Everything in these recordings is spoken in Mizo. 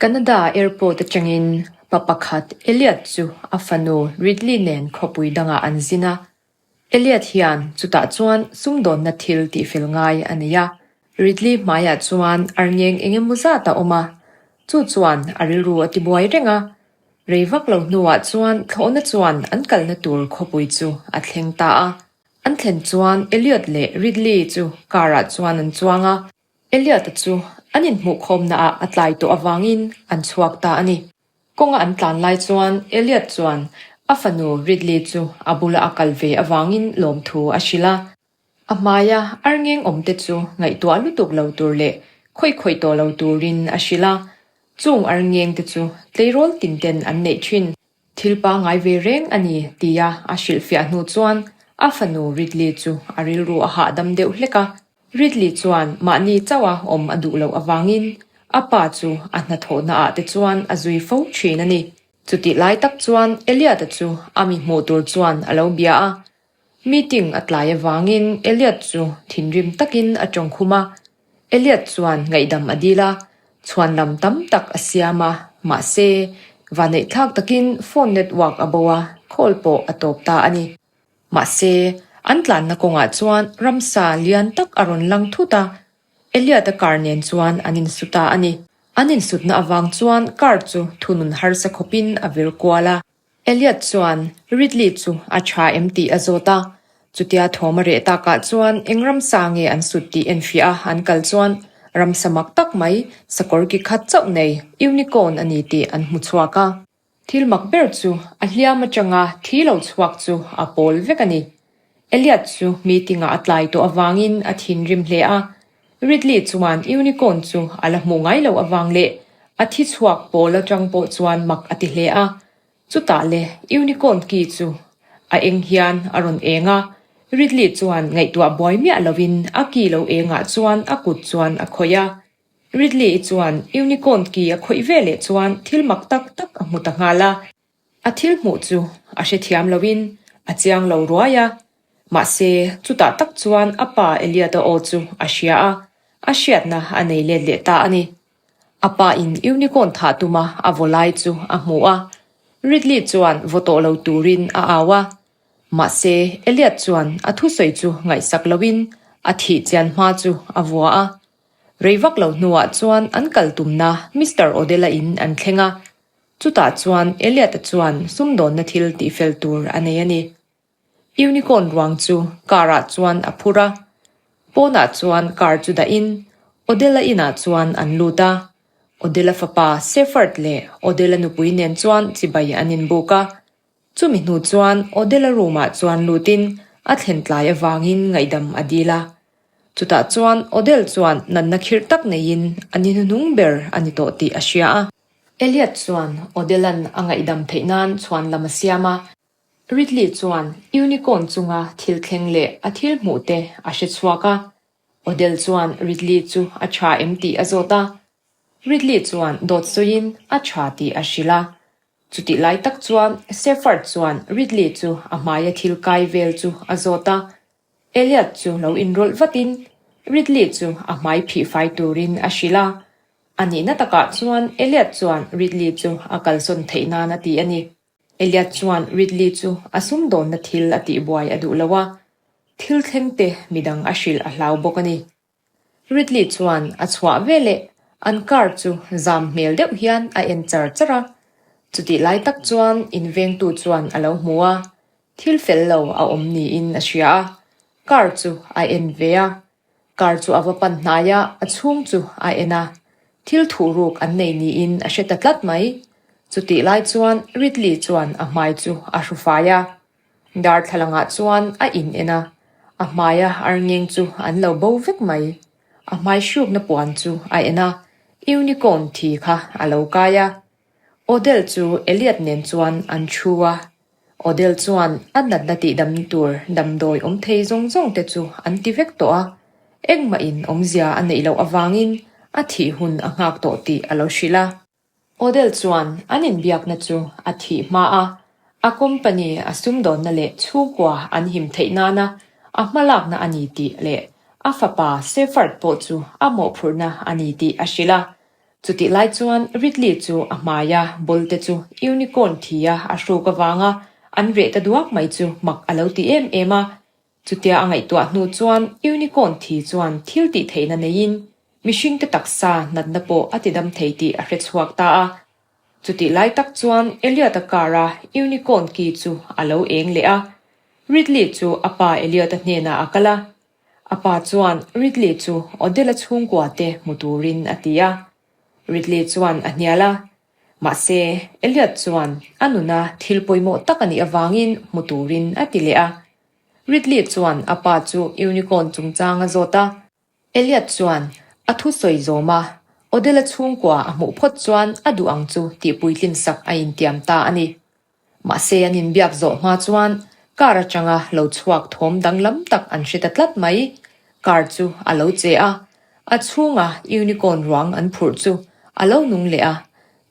Canada airport atangin pa pakhat Elliot chu a fanu Ridley nen khawpui dangah an zin a. Elliot hian chutah chuan sumdawnna thil tihfel ngai a nei a. Ridley hmaiah chuan arngeng eng emaw zat a awm a, chu chuan a rilru a tibuai reng a. Rei vak lo hnuah chuan thlawhna chuan an kalna tur khawpui chu a thleng ta a. An thlen chuan Elliot leh Ridley chu car-ah chuan an chuang a. Elliot-a chu an inhmuhkhawmnaah a tlai tawh avangin an chhuak ta a ni. Kawnga an tlan lai chuan Elliot chuan a fanu Ridley chu a bula a kal ve avangin lawmthu a hrilh a. A hmaia arngeng awmte chu ngaihtuah lutuk lo tur leh khawih khawih tawh lo turin a hrilh a. Chung arngengte chu tleirawl tinten an neih thin. Thil pangngai ve reng a ni tia a hrilhfiah hnu chuan a fanu Ridley chu a rilru a hahdam deuh hlek a. Ridley chuan mahni chauha awm a duh loh avangin a pa chu a hnathawhna ah te chuan a zui fo thin a ni. Chutih lai tak chuan Elliot-a chu a mi hmuh tur chuan a lo bia a. Meeting a tlai avangin Elliot chu thinrim takin a tawngkhum a. Elliot chuan ngaihdam a dil a, chhuanlam tam tak a siam a, mahse, vaneihthlak takin phone network a bo a, call pawh a tawp ta a ni. Mahse, an tlanna kawngah chuan ramsa lian tak a rawn lang thut a, Elliot-a car nen chuan an insu ta a ni. An insutna avang chuan car chu thunun harsa khawpin a vir kual a. Elliot chuan Ridley chu a tha em tih a zawt a, chutia thawm a reh takah chuan eng ramsa nge an sut tih enfiah a an kal chuan ramsa mak tak mai sakawr ki khat chauh nei unicorn a ni tih an hmu chhuak a. Thil mak ber chu a hliam atanga thi lo chhuak chu a pawl vek a ni. Elliot chu meeting ah a tlai tawh avangin a thinrim hle a, Ridley chuan unicorn chu a la hmuh ngai loh avang leh a thi chhuak pawl atang pawh chuan mak a ti hle a. Chutah le unicorn ki chu a eng hian a rawn eng a, Ridley chuan ngaihtuah buai miah lovin a ki lo engah chuan a kut chuan a khawih a. Ridley-i chuan unicorn ki a khawih veleh chuan thil mak tak tak a hmu ta nghal a. A thil hmuh chu a hrethiam loin a chiang lo ruai a, mahse chutah tak chuan a pa Elliot-a aw chu a hria a, a hriatna a nei let leh ta a ni. A pa in unicorn thah tuma a vaw lai chu a hmu a, Ridley chuan vaw tawh lo turin a au a, mahse Elliot chuan a thusawi chu ngaihsak loin a thih chian hma chu a vua a. Rei vak lo hnuah chuan an kal tumna Mister Odell-a in an thleng a, Chutah chuan Elliot-a chuan sumdawnna thil tihfel tur a nei a ni. Unicorn ruang chu car-ah chuan a phur a, pawnah chuan car chu dahin Odell-a inah chuan an lut a. Odell-a fapa Shepherd leh Odell-a nupui nen chuan chibai an inbuk a. Chumi hnu chuan Odell-a room-ah chuan lutin a thlen tlai avangin ngaihdam a dil a. Chutah chuan Odell chuan natna khirh tak neiin a ni hnuhnung ber a ni tawh tih a hria a. Elliot chuan Odell-a'n a ngaihdam theih nan chhuan lam a siam a. Ridley chuan unicorn chunga thil thleng leh a thil hmuh te a hre chhuak a. Odell chuan Ridley chu a tha em tih a zawt a. Ridley chuan dawt sawiin a tha tih a hrilh a. Chutih lai tak chuan Shepherd chuan Ridley chu a hmaia thil kai vel chu a zawt a. Elliot chu lo inrawlh vatin Ridley chu a hmai phih fai turin a hrilh a. A nihna takah chuan Elliot chuan Ridley chu a kalsawn theih nan a ti a ni. Elliot chuan Ridley chu a sumdawnna thil a tihbuai a duh lo a, thil thleng te midang a hrilh a hlau bawk a ni. Ridley chuan a chhuah veleh an car chu zam hmel deuh hian a en char char a, chutih lai tak chuan invengtu chuan a lo hmu a, thil fel lo a awm niin a hria a, car chu a en ve a. Car chu a va pan hnai a, a chhung chu a en a. Thil thuhruk an nei niin a hre ta tlat mai. Chutih lai chuan Ridley chuan a hmai chu a hru fai a. Darthlalangah chuan a in en a, a hmaia arngeng chu an lo bo vek mai. A hmai hrukna puan chu a en a, unicorn thi kha a lo kai a. Odell chu Elliot nen chuan an thu a, Odell chuan a natna tihdamna tur damdawi awm thei zawng zawng te chu an ti vek tawh a, engmahin awmzia a neih loh avangin a thih hun a nghak tawh tih a lo hrilh a. Odell chuan an inbiakna chu a thih hma a, a company a sumdawnna leh chhungkua an him theih nana a hmalakna a ni tih leh a fapa Shepherd pawh chu a mawhphurhna a ni tih a hrilh a. Chutih lai chuan Ridley chu a hmaia bawlte chu unicorn thia a hruk avanga an reh ta duak mai chu mak a lo ti em em a. Chutia a ngaihtuah hnu chuan unicorn thi chuan thil tih theihna neiin mihringte taksa natna pawh a tidam thei tih a hre chhuak ta a. Chutih lai tak chuan Elliot-a car-a unicorn key chu a lo eng leh a. Ridley chu a pa Elliot-a hnenah a kal a. A pa chuan Ridley chu Odell-a chhungkua te hmu turin a ti a. Ridley chuan a hnial a. Mahse, Elliot chuan a nuna thil pawimawh tak a nih avangin hmu turin a ti leh a. Ridley chuan a pa chu unicorn chungchang a zawt a. Elliot chuan a thusawi zawm a, Odell-a chhungkua a hmuh phawt chuan a duh ang chu tih puitlin sak a intiam ta a ni. Mahse an inbiak zawh hma chuan car atanga lo chhuak thawm danglam tak an hre ta tlat mai. Car chu a lo che a, a chhunga unicorn ruang an phurh chu a lo nung leh a.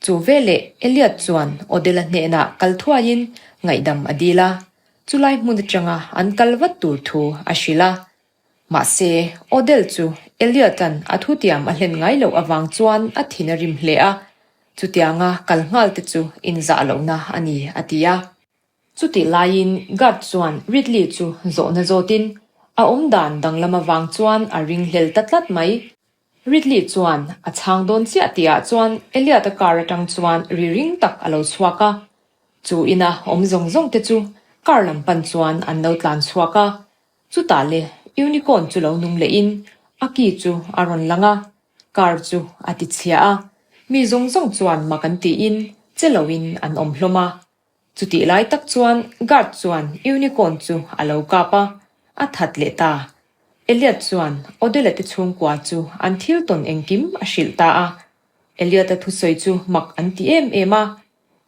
Chu veleh Elliot chuan Odell-a hnenah kal thuaiin ngaihdam a dil a, chulai hmun atanga an kal vat tur thu a hrilh a. Mahse, Odell chu Elliot-a'n a thutiam a hlen ngai loh avang chuan a thin a rim hle a, chutianga kal nghal te chu inzah lohna a ni, a ti a. Chutih laiin Guard chuan Ridley chu zawhna zawtin a awmdan danglam avang chuan a ringhlel ta tlat mai. Ridley chuan a chhang dawn chiah tihah chuan Elliot-a car atang chuan ri ring tak a lo chhuak a. Chu ina awm zawng zawng te chu car lam pan chuan an lo tlan chhuak a. Chutah le unicorn chu lo nung lehin a ki chu a rawn lang a, car chu a ti chhia a, mi zawng zawng chuan mak an tiin che loin an awm hlawm a. Chutih lai tak chuan guard chuan unicorn chu a lo kap a, a that leh ta. Elliot chuan Odella te chhungkua chu an thil tawn engkim a hrilh ta a. Elliot-a thusawi chu mak an ti em em a,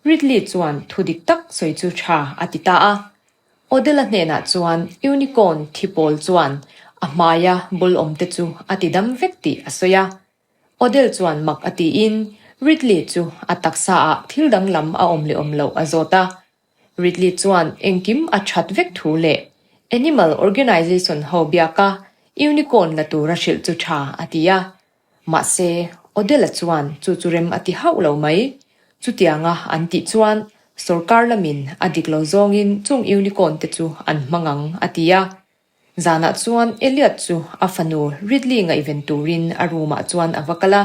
Ridley chuan thu dik tak sawi chu tha a ti ta a. Odella hnenah chuan Unicorn thi pawl chuan a hmaia bul awm te chu a ti dam vek tih a sawi a. Odell chuan mak a tiin Ridley chu a taksa ah thil danglam a awm leh awm loh a zawt a. Ridley chuan engkim a that vek thu leh Animal Organization ho biaka Unicorn la tura hrilh chu tha a ti a. Mahse, Odell-a chuan chu chu rem a ti hauh lo mai. Chutianga an tih chuan sorkar lamin a dik lo zawngin chung unicorn te chu an hmang ang, a ti a. Zanah chuan Elliot chu a fanu Ridley ngaihven turin a room-ah chuan a va kal a.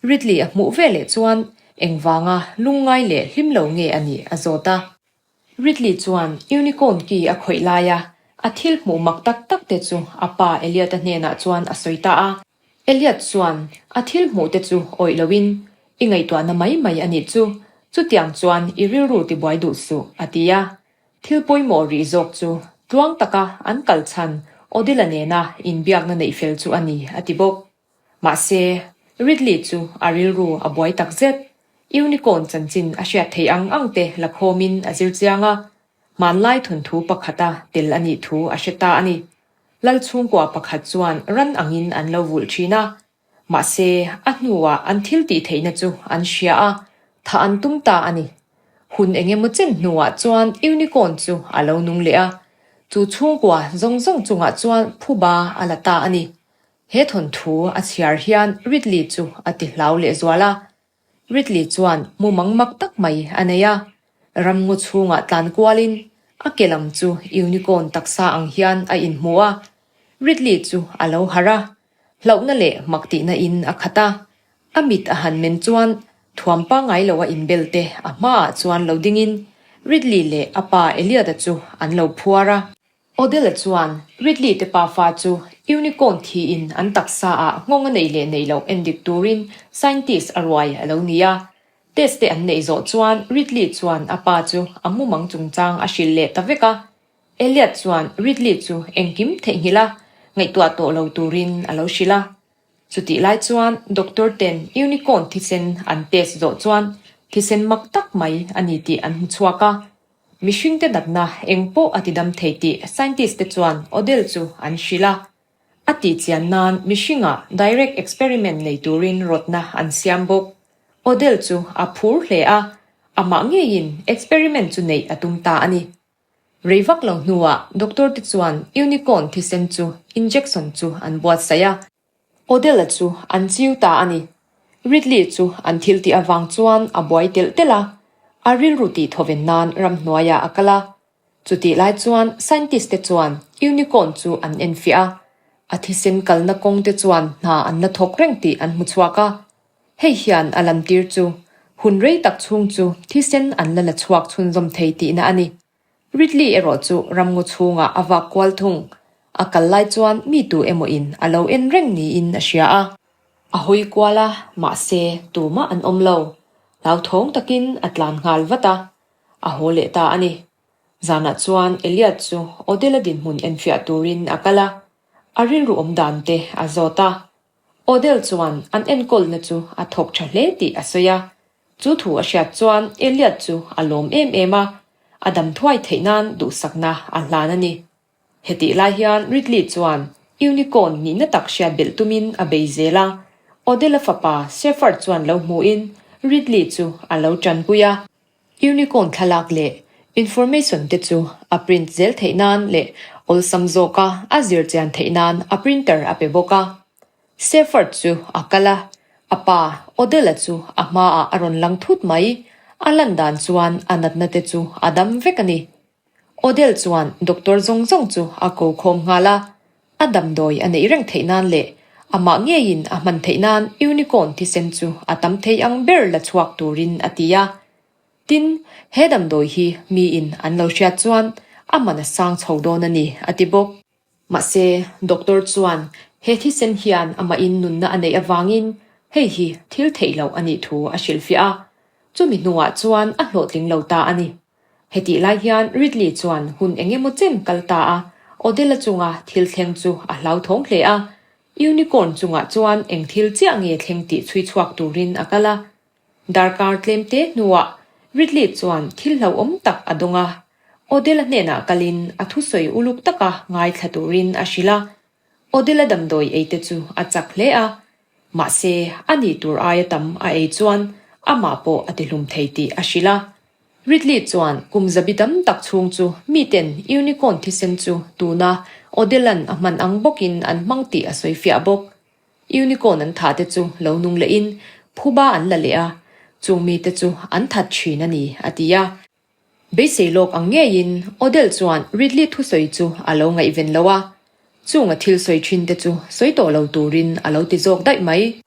Ridley a hmuh veleh chuan engvanga lungngai leh hlim lo nge a nih a zawt a. Ridley chuan unicorn ki a khawih laia a thil hmuh mak tak tak te chu a pa Elliot-a hnenah chuan a sawi ta a. Elliot chuan a thil hmuh te chu awih loin, I ngaihtuahna mai mai a nih chu, chutiang chuan i rilru tibuai duh suh, a ti a. Thil pawimawh rih zawk chu tluang taka an kal chhan Odila nena inbiakna neih fel chu a ni, a ti bawk. Mahse, Ridley chu a rilru a buai tak zet. Unicorn chanchin a hriat theih ang ang te la khawmin a zir chiang a, hmanlai thawnthu pakhata tel a nih thu a hre ta a ni. Lal chhungkua pakhat chuan ran angin an lo vulh thin a, mahse a hnuah an thil tih theihna chu an hria a, thah an tum ta a ni. Hun eng emaw chen hnuah chuan Unicorn chu a lo nung leh a, chu chhungkua zawng zawng chungah chuan phuba a la ta a ni. He thawnthu a chhiar hian Ridley chu a ti hlau lehzual a. Ridley chuan mumang mak tak mai a nei a. Ramngaw chhungah tlan kualin a ke lam chu unicorn taksa ang hian a inhmu a. Ridley chu a lo harh a, hlauhna leh mak tihna in a khat a. A mit a han men chuan thuam pangngai lo a inbel te a hmaah chuan lo dingin Ridley leh a pa Elliot-a chu an lo phuar a. Odell-a chuan Ridley te pafa chu unicorn thiin an taksa ah nghawng a neih leh neih loh endik turin scientist a ruai a lo ni a. Test te an neih zawh chuan Ridley chuan a pa chu a mumang chungchang a hrilh leh ta vek a. Elliot chuan Ridley chu engkim theihnghilh a, ngaihtuah tawh lo turin a lo hrilh a. Chutih lai chuan doctor ten unicorn thisen an test zawh chuan thisen mak tak mai a ni tih an hmu chhuak a. Mihringte natna eng pawh a tidam thei tih scientist te chuan Odell chu an hrilh a. A tihchian nan mihringah direct experiment nei turin rawtna an siam bawk. Odell chu a phur hle a, amah ngeiin experiment chu neih a tum ta a ni. Rei vak lo hnuah doctor te chuan unicorn thisen chu injection chu an buatsaih a. Odell-a chu an chiu ta a ni. Ridley chu an thil tih avang chuan a buai telh telh a, a rilru tih thawven nan ramhnuaiah a kal a. Chutih lai chuan scientist te chuan unicorn chu an enfiah a, a thisen kalna kawng te chuan hna an la thawk reng tih an hmu chhuak a. Hei hian a lantir chu hun rei tak chhung chu thisen an la la chhuak chhunzawm thei tihna a ni. Ridley erawh chu ramngaw chhungah a vak kual thung. A kal lai chuan mi tu emaw in a lo en reng niin a hria a. A hawi kual a, mahse tumah an awm lo. Hlauthawng takin a tlan nghal vat a, a haw leh ta a ni. Zanah chuan Elliot chu Odell-a dinhmun enfiah turin a kal a, a rilru awm dan te a zawt a. Odell chuan an enkawlna chu a thawk tha hle tih a sawi a. Chu thu a hriat chuan Elliot chu a lawm em em a, a dam thuai theih nan duhsakna a hlan a ni. Hetih lai hian Ridley chuan Unicorn nihna tak hriat belh tumin a bei zel a, Odell-a fapa Shepherd chuan lo hmuhin Ridley chu a lo tanpui a. Unicorn thlalak leh information te chu a print zel theih nan leh awlsam zawka a zir chian theih nan a printer a pe bawk a. Shepherd chu a kal a, a pa Odell-a chu a hmaah a rawn lang thut mai. A lan dan chuan a natna te chu a dam vek a ni. Odell chuan doctor zawng zawng chu a ko khawm nghal a, a damdawi a neih reng theih nan leh amah ngeiin a hman theih nan unicorn thisen chu a tam thei ang ber la chhuak turin a ti a. Tin, he damdawi hi miin an lo hriat chuan a man a sang chho dawn a ni, a ti bawk. Mahse, doctor chuan he thisen hian amahin nunna a neih avangin hei hi thil theih loh a nih thu a hrilhfiah a, chumi hnuah chuan a hlawhtling lo ta a ni. Hetih lai hian Ridley chuan hun eng emaw chen kal ta a, Odell-a chunga thil thleng chu a hlauthawng hle a. Unicorn chungah chuan eng thil chiah nge thleng tih chhui chhuak turin a kal a. Darkar tlem te hnuah Ridley chuan thil hlauhawm tak a dawng a. Odell-a hnenah kalin a thusawi uluk taka ngaithla turin a hrilh a. Odell-a damdawi ei te chu a chak hle a, mahse a nih tur aia tam a ei chuan amah pawh a tihlum thei tih a hrilh a. Ridley chuan kum zabi tam tak chhung chu miten unicorn thisen chu tuna Odell-a'n a hman ang bawkin an hmang tih a sawi fiah bawk. Unicorn an thah te chu lo nung lehin phuba an la leh a, chung mite chu an that thin a ni, a ti a. Beisei lawk ang ngeiin Odell chuan Ridley thusawi chu a lo ngaihven lo a, chung a thil sawi thin te chu sawi tawh lo turin a lo ti zawk daih mai.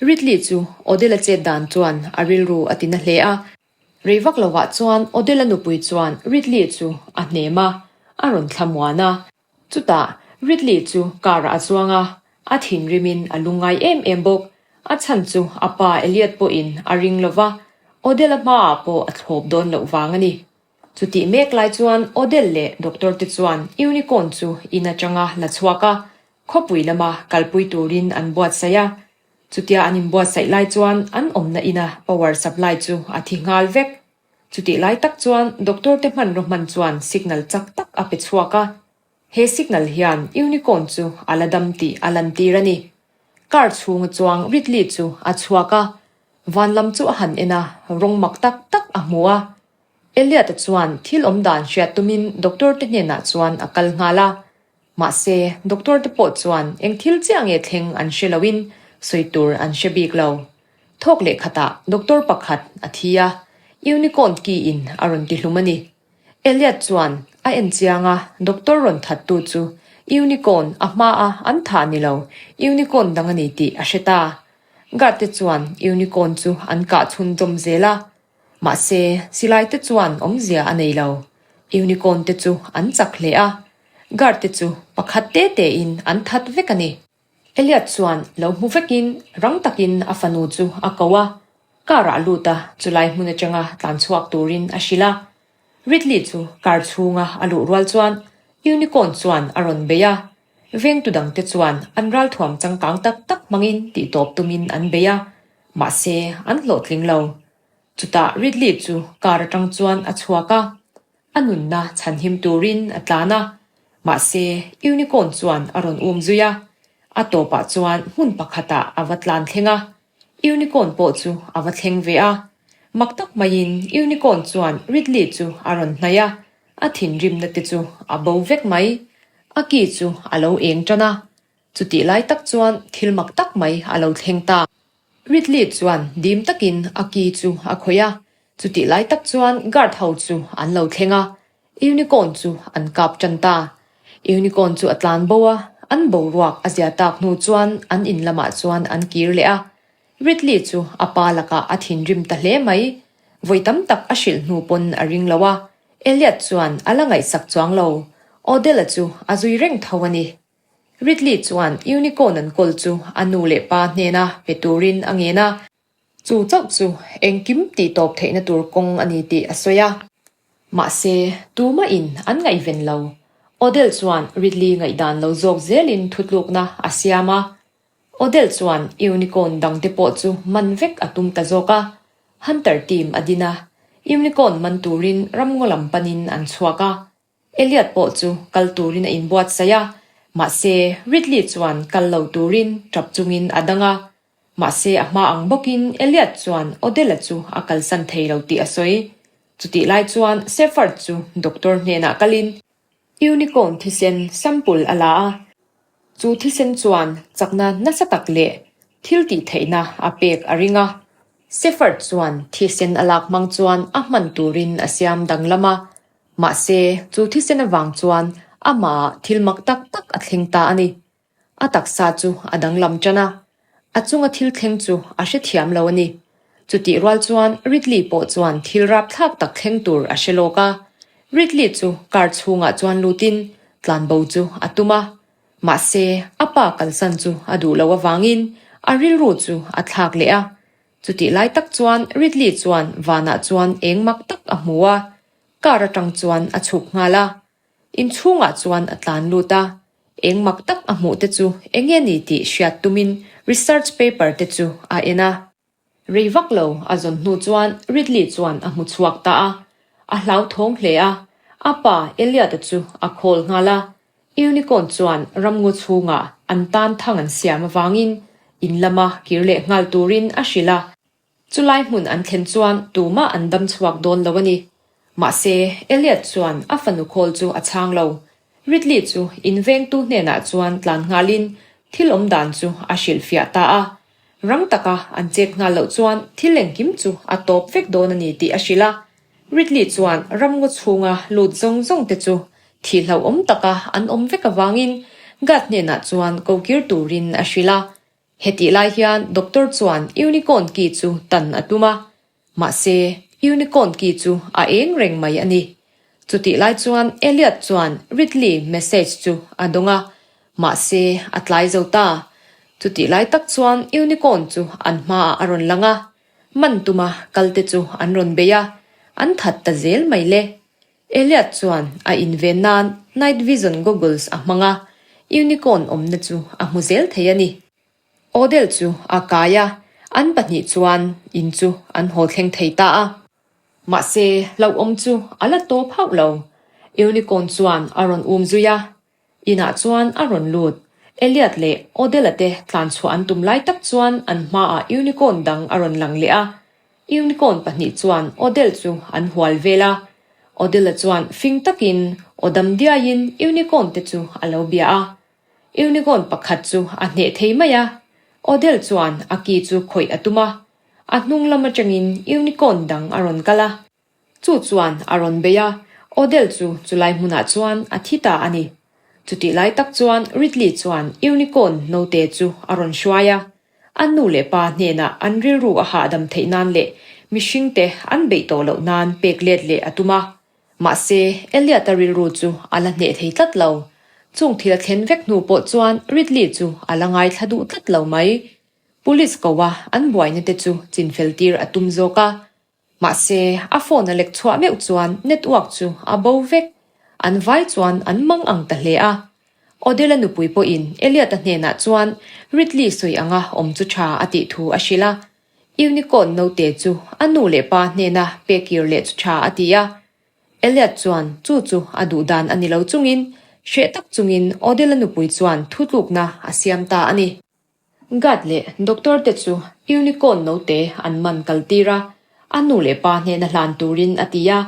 Ridley chu Odell-a chet dan chuan a rilru a ti na hle a. Rei vak lovah chuan Odell-a nupui chuan Ridley chu a hnem a, a rawn thlamuan a. Chutah Ridley chu car-ah a chuang a, a thinrimin a lungngai em em bawk. A chhan chu a pa Elliot pawhin a ring lo va, Odell-a hmaah pawh a thlawp dawn loh vang a ni. Chutih mek lai chuan Odell leh doctor te chuan Unicorn chu in atanga la chhuak a, khawpui lama kalpui turin an buatsaih a. Chutia an inbuatsaih lai chuan an awmna ina power supply chu a thi nghal vek. Chutih lai tak chuan doctor te hmanraw hman chuan signal chak tak a pe chhuak a. He signal hian unicorn chu a la dam tih a lantir a ni. Car chhunga chuang Ridley chu a chhuak a, van lam chu a han en a, rawng mak tak tak a hmu a. Elliot-a chuan thil awm dan hriat tumin doctor te hnenah chuan a kal nghal a. Mahse, doctor te pawh chuan eng thil chiah nge thleng an hre loin sawi tur an hre bik lo. Thawk leh khatah doctor pakhat a thi a, unicorn ki in a rawn ti hlum a ni. Elliot chuan a en chiang a, doctor rawn thattu chu unicorn a hmaa an thah ni lo, unicorn dang a ni tih a hre ta. Guard te chuan unicorn chu an kah chhunzawm zel a, mahse silai te chuan awmzia a nei lo. Unicorn te chu an chak hle a, guard te chu pakhat te te in an that vek a ni. Elliot chuan lo hmu vekin rang takin a fanu chu a ko a, car ah lut a chulai hmun atanga tlan chhuak turin a hrilh a. Ridley chu car chhunga a luh rual chuan Unicorn chuan a rawn bei a, vengtu dangte chuan an ralthuam changkang tak tak hmangin tihtawp tumin an bei a, mahse an hlawhtling lo. Chutah Ridley chu car atang chuan a chhuak a, A nunna chhanhim turin a tlan a, mahse Unicorn chuan a rawn um zui a, a tawpah chuan hmun pakhatah a va tlan thleng a, Unicorn pawh chu a va thleng ve a. Mak tak maiin Unicorn chuan Ridley chu a rawn hnaih a, a thinrimna te chu a bo vek mai. A ki chu a lo eng tan a, chutih lai tak chuan thil mak tak mai a lo thleng ta. Ridley chuan dim takin a ki chu a khawih a, chutih lai tak chuan guard ho chu an lo thleng a, Unicorn chu an kap tan ta. Unicorn chu a tlan bo a, an boruak a zia tak hnu chuan an in lamah chuan an kir leh a. Ridley chu a pa lakah a thinrim ta hle mai. Vawi tam tak a hrilh hnu pawn a ring lo a, Elliot chuan a la ngaihsak chuang lo. Odell-a chu a zui reng tho a ni. Ridley chuan Unicorn an kawl chu a nu leh pa hnena pe turin a ngen a. Chu chauh chu engkim tih tawp theihna tur kawng a ni tih a sawi a. Mahse, tumahin an ngaihven lo. Odell chuan Ridley ngaihdan lo zawk zelin thutlukna a siam a. Odell chuan Unicorn dangte pawh chu man vek a tum ta zawk a. Hunter team a din a, Unicorn man turin ramngaw lam panin an chhuak a. Elliot pawh chu kal turin a inbuatsaih a, mahse Ridley chuan kal lo turin tap chungin a dang a. Mahse a hma ang bawkin Elliot chuan Odella chu a kalsan thei lo tih a sawi. Chutih lai chuan Shepherd chu doctor hnenah kalin Unicorn thisen sample a la a, chu thisen chuan chakna nasa tak leh thil tih theihna a pek a ring a. Shepherd chuan thisen a lak hmang chuan a hman turin a siam danglam a, Mahse, chu thisen avang chuan amah thil mak tak tak a thleng ta a ni. A taksa chu a danglam tan a, a chunga thil thleng chu a hrethiam lo a ni. Chutih rual chuan Ridley pawh chuan thil rapthlak tak thleng tur a hre lawk a. Ridley chu car chhungah chuan lutin tlanbo chu a tum a. Mahse, a pa kalsan chu a duh loh avangin a rilru chu a thlak leh a. Chutih lai tak chuan Ridley chuan vanah chuan eng mak tak a hmu a, Car atang chuan a chhuk nghal a, inchhungah chuan a tlan lut a, eng mak tak a hmuh te chu eng nge ni tih hriat tumin research paper te chu a en a. Rei vak lo a zawn hnu chuan Ridley chuan a hmu chhuak ta a, a hlauthawng hle a, a pa Elliot-a chu a call nghal a, Unicorn chuan ramngaw chhungah an tan thang an siam avangin in lama kir leh nghal turin a hrilh a. Chulai hmun an thlen chuan tumah an dam chhuak dawn lo a ni. Mahse, Elliot chuan a fanu khawl chu a chhang lo. Ridley chu invengtu hnenah chuan tlan nghalin thil awm dan chu a hrilhfiah ta a. Rang taka an chet nghal loh chuan thil engkim chu a tawp vek dawn a ni tih a hrilh a. Ridley chuan ramngaw chhunga lut zawng zawng te chu thih hlauhawm taka an awm vek avangin Guard hnenah chuan kokir turin a hrilh a. Hetih lai hian doctor chuan unicorn ki chu tan a tum a, mahse unicorn ki chu a eng reng mai a ni. Chutih lai chuan Elliot chuan Ridley message chu a dawng a, mahse a tlai zo ta. Chutih lai tak chuan unicorn chu an hmaah a rawn lang a, man tuma kalte chu an rawn bei a, an that ta zel mai le. Elliot chuan a inven nan night vision goggles a hmang a, unicorn awmna chu a hmu zel thei a ni. Odell chu a kai a, an pahnih chuan in chu an haw thleng thei ta a. Mahse, hlauhawm chu a la tawp hauh lo. Unicorn chuan a rawn um zui a, inah chuan a rawn lut. Elliot leh Odell-a te tlanchhuah an tum lai tak chuan an hmaah unicorn dang a rawn lang leh a, Unicorn pahnih chuan Odell chu an hual vel a. Odell-a chuan fing takin aw dam diaiin Unicorn te chu a lo bia a. Unicorn pakhat chu a hneh thei mai a. Odell chuan a ki chu khawih a tum a. A hnung lam atangin Unicorn dang a rawn kal a. Chu chuan a rawn bei a, Odell chu chulai hmunah chuan a thi ta a ni. Chutih lai tak chuan Ridley chuan Unicorn note chu a rawn hruai a. A nu leh pa hnenah an rilru a hahdam theih nan leh mihringte an beih tawh loh nan pek let leh a tum a. Mahse, Elliot-a rilru chu a la hneh thei tlat lo. Chung thil a thlen vek hnu pawh chuan Ridley chu a la ngaithla duh tlat lo mai. Police ko a an buaina te chu chinfel tir a tum zawk a. Mahse, a phone a lek chhuah meuh chuan network chu a bo vek. An vai chuan an mang ang ta hle a. Odell-a nupui pawhin Elliot-a hnenah chuan Ridley sawi anga awm chu tha a tih thu a hrilh a. Unicorn note chu a nu leh pa hnena pekir leh chu tha a ti a. Elliot chuan chu chu a duh dan a ni lo chungin, hreh tak chungin Odell-a nupui chuan thutlukna a siam ta a ni. Guard leh doctor te chu unicorn note an man kal tir a, a nu leh pa hnena hlan turin a ti a.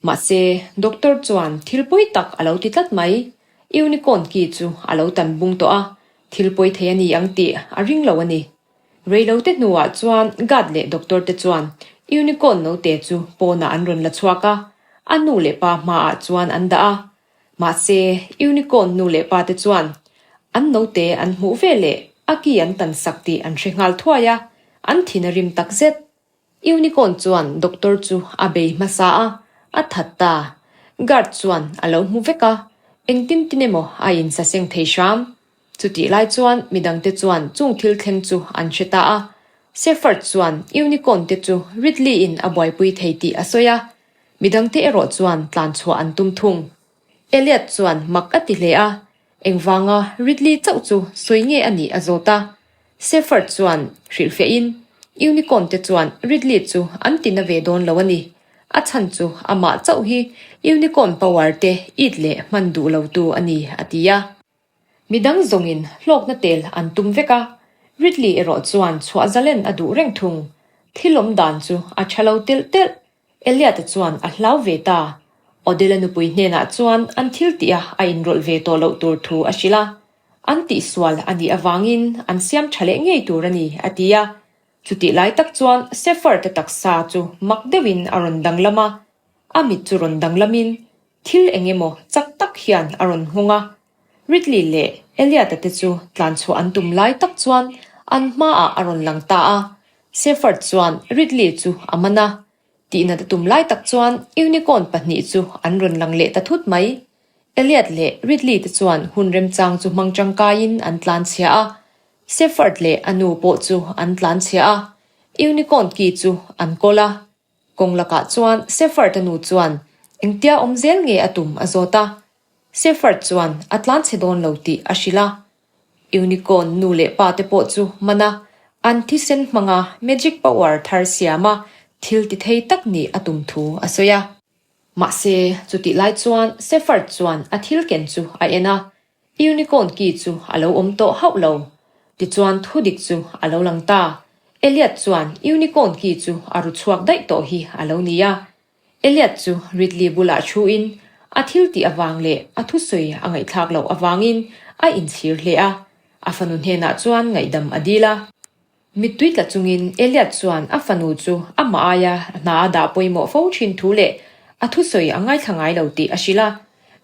Mahse, doctor chuan thil pawi tak a lo ti tlat mai. Unicorn ki chu a lo tan bung tawh a, thil pawi thei a ni ang tih a ring lo a ni. Reilote hnuah chuan guard leh doctor te chuan unicorn note chu pawnah an rawn la chhuak a, a nu leh pa hmaah chuan an dah a. Mahse, unicorn nu leh pa te chuan an note an hmuh veleh a ki an tan sak tih an hre nghal thuai a, an thin a rim takzet. Unicorn chuan doctor chu a bei hmasa a, a that ta. Guard chuan a lo hmu vek a, engtin tin emaw a insaseng thei hram. Chutih lai chuan midangte chuan chung thil thleng chu an hre ta a. Shepherd chuan Unicorn te chu Ridley in a buaipui thei tih a sawi a, midangte erawh chuan tlanchhuah an tum thung. Elliot chuan mak a ti hle a, engvanga Ridley chauh chu sawi nge a nih a zawt a. Shepherd chuan hrilhfiahin, Unicorn te chuan Ridley chu an ti na ve dawn lo a ni. A chhan chu amah chauh hi Unicorn power te it leh hman duh lo tu a ni, a ti a. Midang zawngin hlawkna tel an tum vek a, Ridley erawh chuan chhuah zalen a duh reng thung. Thil awm dan chu a tha lo telh telh. Elliot-a chuan a hlau ve ta. Odell-a nupui hnenah chuan an thil tih a a inrawlh ve tawh loh tur thu a hrilh a. An tihsual a nih avangin an siam tha leh ngei tur a ni, a ti a. Chutih lai tak chuan Shepherd-a taksa chu mak deuhin a rawn danglam a. A mit chu rawn danglamin thil eng emaw chak tak hian a rawn nghawng a. Ridley leh Elliot-a te chu tlanchhuah an tum lai tak chuan an hmaah a rawn lang ta a. Shepherd chuan Ridley chu a man a. Tihnat a tum lai tak chuan unicorn pahnih chu an rawn lang leh ta thut mai. Elliot leh Ridley te chuan hun remchang chu hmang tangkaiin an tlanchhia a. Shepherd leh a nu pawh chu an tlanchhia a. Unicorn ki chu an kawl a. Kawng lakah chuan Shepherd-a nu chuan engtia awm zel nge a tum a zawt a. Shepherd chuan a tlanchhe dawn lo tih a hrilh a. Unicorn nu leh pa te pawh chu man a, an thisen hmanga magic power thar siam a thil ti thei tak nih a tum thu a sawi a. Mahse, chutih lai chuan Shepherd chuan a thil ken chu a en a, Unicorn ki chu a lo awm tawh hauh lo. Tichuan thudik chu a lo lang ta. Elliot chuan Unicorn ki chu a ru chhuak daih tawh hi a lo ni a. Elliot chu Ridley bulah thuin a thil tih avang leh a thusawi a ngaihthlak loh avangin a inchhir hle a, a fanu hnenah chuan ngaihdam a dil a. Mittui tla chungin Elliot chuan a fanu chu amah aia hna a dah pawimawh fo thin thu leh a thusawi a ngaithla ngai lo tih a hrilh a.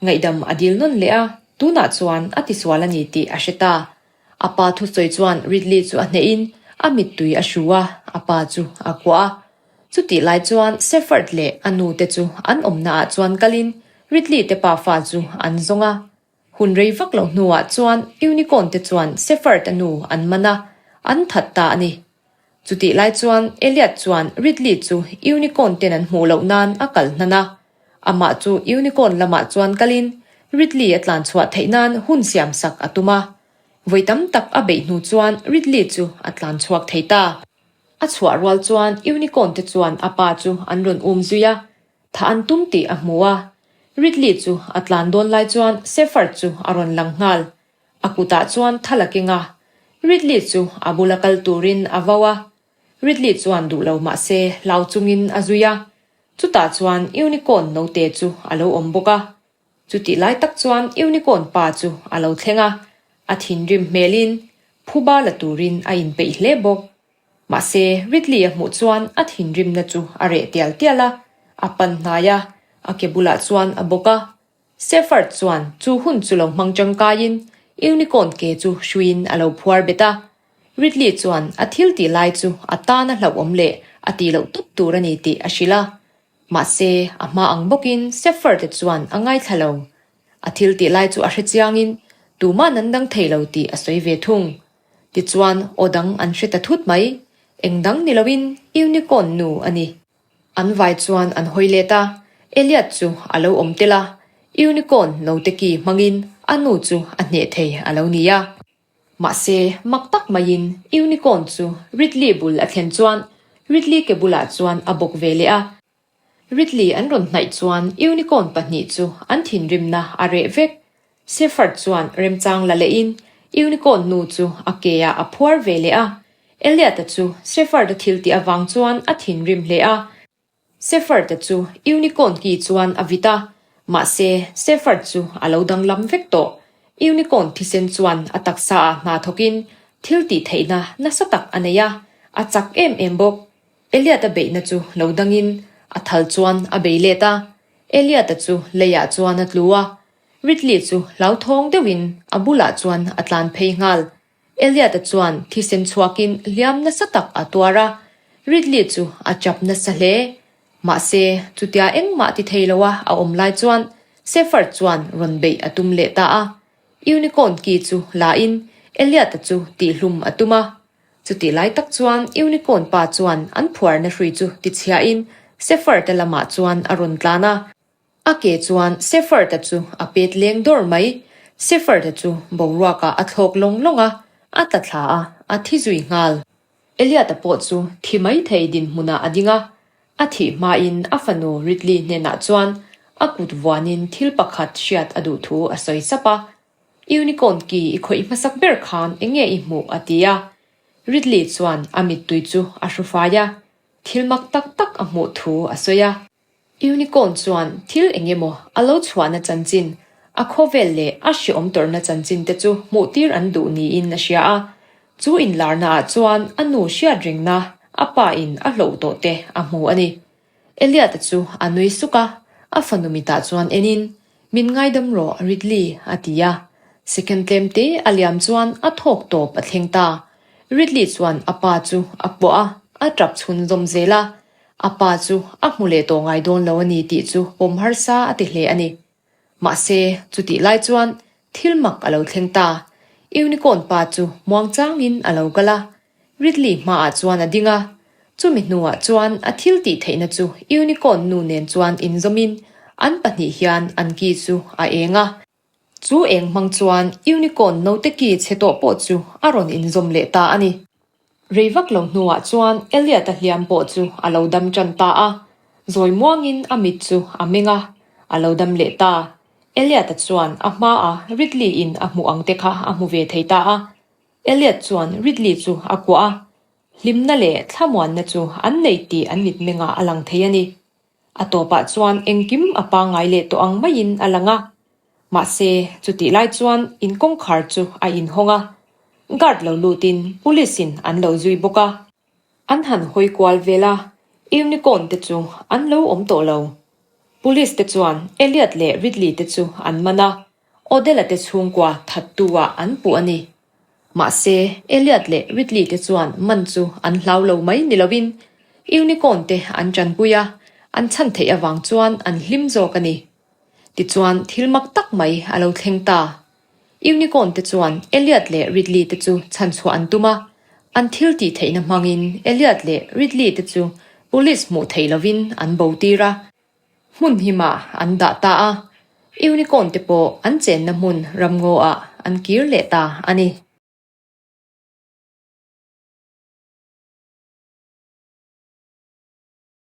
Ngaihdam a dil nawn leh a, tunah chuan a tisual a ni tih a hre ta. A pa thusawi chuan Ridley chu a hnehin a mittui a hru a, a pa chu a kuah a. Chutih lai chuan Shepherd leh a nu te chu an awmna ah chuan kalin Ridley te pafa chu an zawng a. Hun rei vak loh hnuah chuan Unicorn te chuan Shepherd a nu an man a, an that ta a ni. Chutih lai chuan Elliot chuan Ridley chu Unicorn ten an hmuh loh nan a kal hnan a. Amah chu Unicorn lamah chuan kalin Ridley a tlan chhuah theih nan hun siam sak a tum a. Vawi tam tak a beih hnu chuan Ridley chu a tlan chhuak thei ta. A chhuah rual chuan Unicorn te chuan a pa chu an rawn um zui a. Thah an tum tih a hmu a. Ridley chu a tlan dawn lai chuan Shepherd chu a rawn lang nghal. A kutah chuan thal a keng a. Ridley chu a bula kal turin a vau a. Ridley chuan duh lo mah se hlau chungin a zui a. Chutah chuan Unicorn note chu a lo awm bawk a. Chutih lai tak chuan Unicorn pa chu a lo thleng a. A thinrim hmelin phuba la turin a inpeih hle bawk. Mahse, Ridley a hmuh chuan a thinrimna chu a reh tial tial a, a pan hnai a, a ke bulah chuan a bawk a. Shepherd chuan chu hun chu lo hmang tangkaiin Unicorn ke chu hruiin a lo phuar bet a. Ridley chuan a thil tih lai chu a tana hlauhawm leh a tih loh tup tur a ni tih a hrilh a. Mahse, a hma ang bawkin Shepherd-a chuan a ngaithla lo. A thil tih lai chu a hre chiangin tuman an dang thei lo tih a sawi ve thung. Tichuan, aw dang an hre ta thut mai. Eng dang ni loin Unicorn nu a ni. An vai chuan an hawi let a, Elliot chu a lo awm tel a, Unicorn note ki hmangin a nu chu a hneh thei a lo ni a. Mahse, mak tak maiin Unicorn chu Ridley bul a thlen chuan Ridley ke bulah chuan a bawk ve leh a. Ridley an rawn hnaih chuan Unicorn pahnih chu an thinrimna a reh vek. Shepherd chuan remchang la lehin Unicorn nu chu a ke ah a phuar ve leh a. Elliot-a chu Shepherd-a thil tih avang chuan a thinrim hle a. Shepherd-a chu Unicorn ki chuan a vit a, mahse Shepherd chu a lo danglam vek tawh. Unicorn thisen chuan a taksa ah hna thawkin. Thil tih theihna nasa tak a nei a, a chak em em bawk. Elliot-a beihna chu lo dangin a thal chuan a bei let a. Elliot-a chu leiah chuan a tlu a. Ridley chu hlauthawng deuhin a bulah chuan a tlan phei nghal. Elliot-a chuan thisen chhuakin hliam nasa tak a tuar a, Ridley chu a chap nasa hle. Mahse, chutia engmah ti thei loa a awm lai chuan Shepherd chuan rawn beih a tum leh ta a. Unicorn ki chu la in Elliot-a chu tihhlum a tum a. Chutih lai tak chuan Unicorn pa chuan an phuarna hrui chu tichhiahin Shepherd-a lamah chuan a rawn tlan a. A ke chuan Shepherd-a chu a pet leng dawr mai. Shepherd-a chu boruakah a thlawk lawng lawng a, a tla thla a, a thi zui nghal. Elliot-a pawh chu thi mai thei dinhmunah a ding a, a thih hmain a fanu Ridley hnenah chuan a kut vuanin thil pakhat hriat a duh thu a sawi sap a. Unicorn ki i khawih hmasak ber khan eng nge i hmuh? a ti a. Ridley chuan a mittui chu a hru fai a, thil mak tak tak a hmuh thu a sawi a. Unicorn chuan thil eng emaw a lo chhuahna chanchin, a khawvel leh a hreawm tawrhna chanchin te chu hmuhtir an duh niin a hria a. Chu inlarnaah chuan a nu hriat rengna a pa in a hloh tawh te a hmu a ni. Elliot-a chu a nui suk a, a fanu mitah chuan enin, Min ngaidam rawh Ridley, a ti a. Second tlem te a liam chuan a thawk tawp a thleng ta. Ridley chuan a pa chu a kuah a, a tap chhun zawm zel a. A pa chu a hmu leh tawh ngai dawn lo a ni tih chu pawm harsa a ti hle a ni. Mahse, chutih lai chuan thil mak a lo thleng ta. Unicorn pa chu muang changin a lo kal a, Ridley hmaah chuan a ding a. Chumi hnuah chuan a thil tih theihna chu Unicorn nu nen chuan inzawmin an pahnih hian an ki chu a eng a. Chu eng hmang chuan Unicorn naute ki chhe tawh pawh chu a rawn inzawm leh ta a ni. Rei vak lo hnuah chuan Elliot-a hliam pawh chu a lo dam tan ta a, zawi muangin a mit chu a meng a, a lo dam leh ta. Elliot-a chuan a hmaa Ridley-in a hmuh ang te kha a hmu ve thei ta a. Elliot chuan Ridley chu a kuah a, hlimna leh thlamuanna chu an nei tih an mitmengah a lang thei a ni. A tawpah chuan engkim a pangngai leh tawh ang maiin a lang a. Mahse, chutih lai chuan in kawngkhar chu a inhawng a. Guard lo lutin police in an lo zui bawk a. An han hawi kual vel a, unicorn te chu an lo awm tawh lo. Police te chuan Elliot leh Ridley te chu an man a, Odella te chhungkua thattu ah an puh a ni. Mahse, Elliot leh Ridley te chuan man chu an hlau lo mai ni loin Unicorn te an tanpui a, an chhan theih avang chuan an hlim zawk a ni. Tichuan, thil mak tak mai a lo thleng ta. Unicorn te chuan Elliot leh Ridley te chu chhanchhuah an tum a, an thil tih theihna hmangin Elliot leh Ridley te chu police hmuh theih lovin an bo tir a. Hmun himah an dah ta a, unicorn te pawh an chenna hmun ramngaw ah an kir leh ta a ni.